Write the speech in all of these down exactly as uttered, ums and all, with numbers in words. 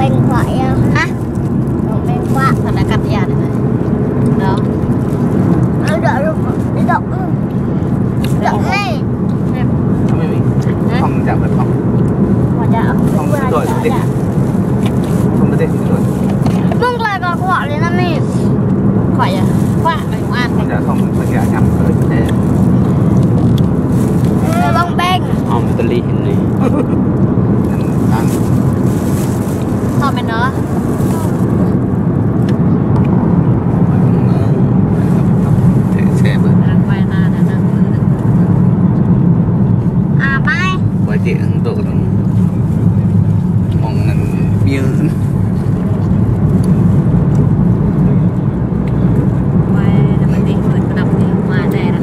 Beng kuă ia. Hah? Beng kuă. Sana kat ia anai. Đó. Ơ, dŏ lu, dŏ lu. Dŏ anai. Hah? Không chạm được không? Kuă ia. Không, dŏ, dŏ. Không được, không được. Beng kuă, kuă li anai. Kuă ia. Kuă, beng kuă. Không, không, không, không, không. Ơ, beng, beng. Không, tôi li anai. Ăn. Tơm mơ̆n nă. A, bye. Bye, chị, ăn tô đồng. Mong ngăn biên. Bye, nă, bye, đi, bye, bye, bye, bye, bye,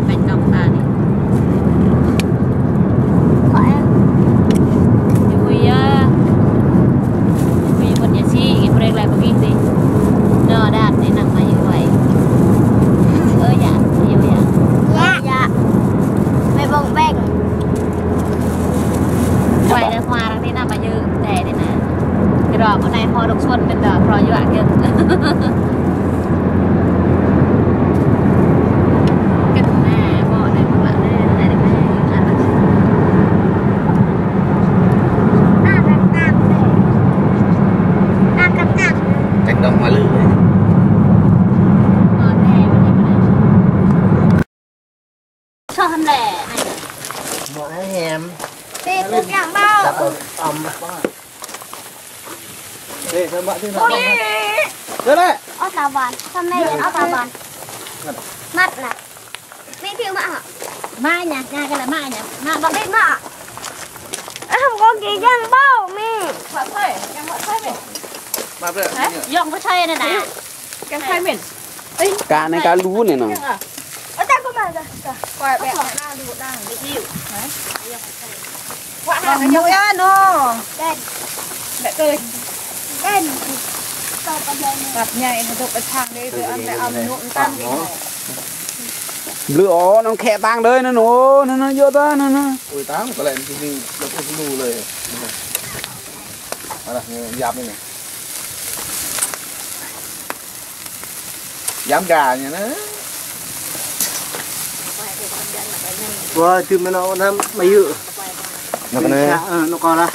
bye, bye. Ơ, ơi. Ơ, ơi, ơ. Ơ, ơi, ơ, ƀing ta si, ih brek lai pơgi ti. Nă, đa, ti năng mă yua, ơi. Ơ, ia, ơ, ia. Ia. Ia. Mơi beng beng. Ơi, đa, hua arăng ti năng mă yua, đa, ti năng. Kơ rŏ, kơ anai hua rŏk suôn mơ̆n đa, prŏ yua kơ. Soh lĕ. Mă hem. Ti tu kiăng ƀâo. Đăp ăm. Ê, sao mă thế nào? Ui. Dơ lĕ. Ơ, tao bàn. Sao mẹ ơ, tao bàn. Ngăn. Mă nă. Mẹ phiu mă hă? Mă nhă, nhă cái là mă nhă. Mă, mă. Mẹ mă. Ơ, không có kì kiăng ƀâo, mẹ. Mă thôi, kiăng mă thôi, mẹ. Mă thôi. Hả? Yŏng có thôi nè, nè. Kiăng thôi, mẹ. Ê. Cá anai cá lu anai nă. Ơ, ta có mà, ta, ta. Quay bé. Ơ, ta lu, ta. Đi hiu. Hả? Quạ hang ñu ya nô. Đen. Đen. Đen. Tao pa đen. Băt ñai hơdŏk ƀơi sang đê, tơ ăn tơ ăm ñu ăn tang đê. Blư ôh, nŏng khĕ tang đơi nă nô, nă, nă, yua ta, nă, nă. Ui, tang, kơ lĕ ñu đŏk ƀơi lu lơi. Arah ñu yap anai. Yam gà ñu nă. Wa, tui mơnă năm mă yua. Nă kơ anai. Sa, ơ, nă kơ lah.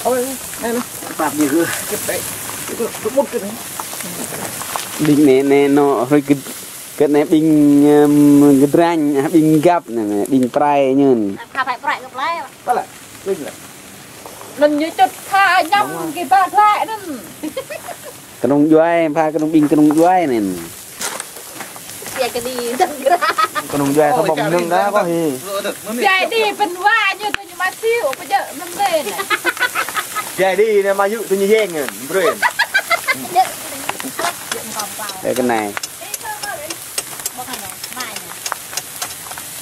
Ôi, anai nă. Pap ñu hư. Kĕt đĕ. Itu, itu mŭt kĕt đĕ. Ƀing anai, anai, nô, hrơi kĕt, kĕt anai ƀing, ưm, kơdrañ, ƀing găp anai, ƀing prai ñu. Pha phải prai găp lai. Pha lĕ. Ƀing lĕ. Anŭn ñu čut pha ñăm kơ ba glaĭ anŭn. Kơnŭng djuai, pha kơnŭng ƀing kơnŭng djuai anŭn. Sia kơ đi dơ̆ng gra. Kơnŭng djuai thâo ƀơ̆ng mơnơ̆ng đa kơ hĭ. Sia đi pơ̆n wa ñu tui ñu mă siu, pơjơ̆ mơ̆n đơi anai. Sia đi anai mă yŭ tui ñu yeng anŭn, brơi. Ơ, kơ anai.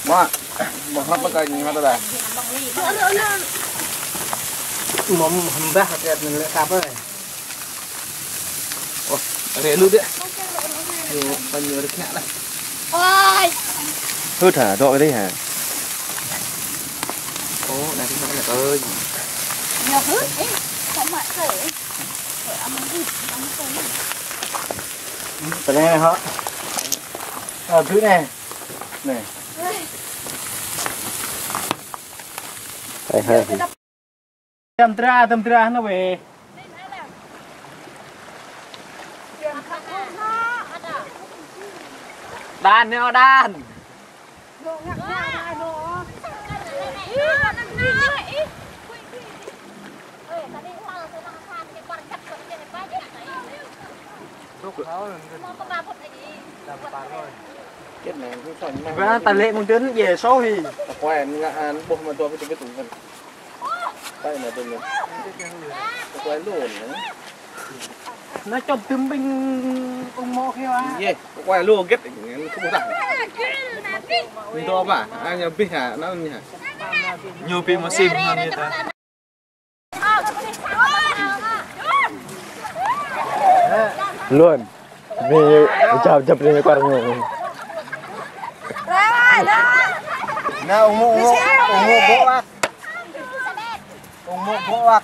Mă, mă hăp mă kơ ñu hăp ta đa. Mơ̆m hơmbah kơ anŭn lĕ tap ơi. Ơ, rĕ lu biă. Ñu pơñu rĕ khă lah. Ơi. Hưt hă, dŏ kơ dih hă. Ơ, đang hưt lĕ ơi. Ñu hưt, ih, samơ̆ kơ. Kơ amăng ih, amăng kơ. Tơ anai hă. Ơ, hưt anai. Anai. Hơi, hơi. Tơm dra, tơm dra nă weh. Đan nă, đan. Ba ta lĕ mơ̆ng tơ̆n djai sô hĭ. Ta kuai ngă an ƀuh mă dua pit pit. Kuai mă tơ̆n. Ta kuai lu nă. Nă čŏp tơm ƀing ung mŏ kơ a. Yeh, kuai lu gĕt, ñu ƀuh tah. Dŏ ba, a ñu bih hă, nă ñu hă. Ñu bih mơsim hă ñu ta. Luôn. Mì chao chụp đi quay rồi. Nă, ung mŏ, ung mŏ, ung mŏ bŏ ăk. Ung mŏ bŏ ăk.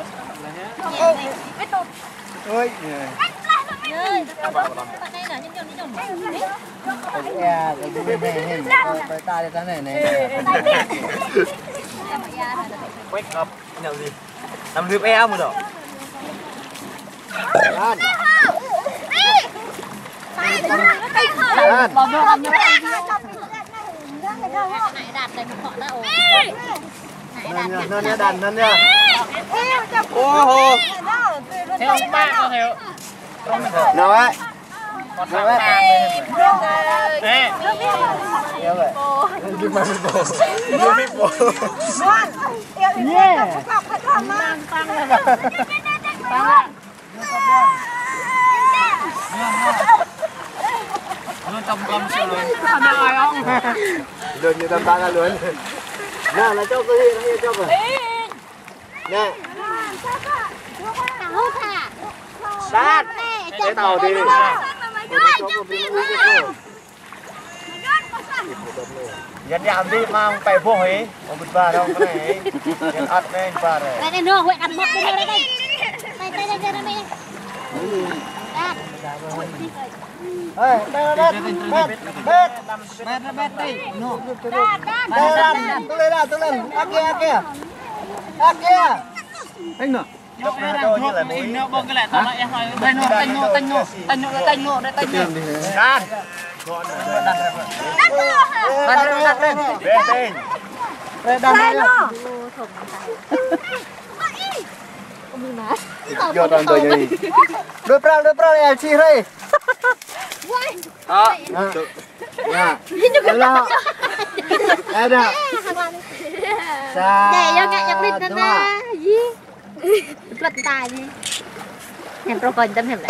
Ôi. Ơ, cái bụi này, hình, ơ, phải ta đi ta này, này, này. Wake up, nhậu gì? Năm mươi e mười đó. Lan. Lan. Năn nha, năn nha, đàn, năn nha. Ô hô. Theo ông bạn có thể. Nào ấy. Nè. Nè. Nè. Luôn tầm gầm sự luôn. Luôn như tầm bắn luôn. Nè, là chụp cái gì, nó chụp rồi. Nè. Sat. Cái tàu đi. Yan đi ăn đi mang pẹ boh hê. Ơ, bứt ba dong kơ nê. Yan ăt nê ba rê. Đây, đây, nó, huệ ăn mọc đi, đây, đây. Đây, đây, đây, đây, đây. Đây. Ê, đây, đây, đây. Bet, bet. Bet, bet, bet, đây. Nó. Đây, đây, tui lên, tui lên. Ăt kơ, ăt kơ. Ăt kơ. Anh nó. Hả? Tañ ñu, tañ ñu, tañ ñu, tañ ñu, tañ ñu. Kan. Đuaĭ pral, đuaĭ pral, eo čih rai. Hả? Hả? Alo. Ada. Sa, dua. Tuăt ta ji. Yang pro konten hem lah.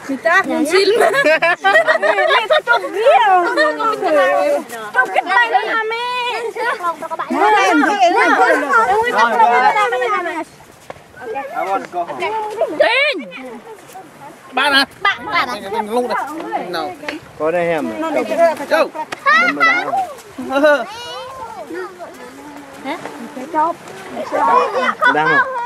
Kita muncul. Ini tutup dia. Tutup kita ini. Tin. Ba nè. Ba, ba nè. Nâu. Có đây em. Đâu? Hả? Đang không?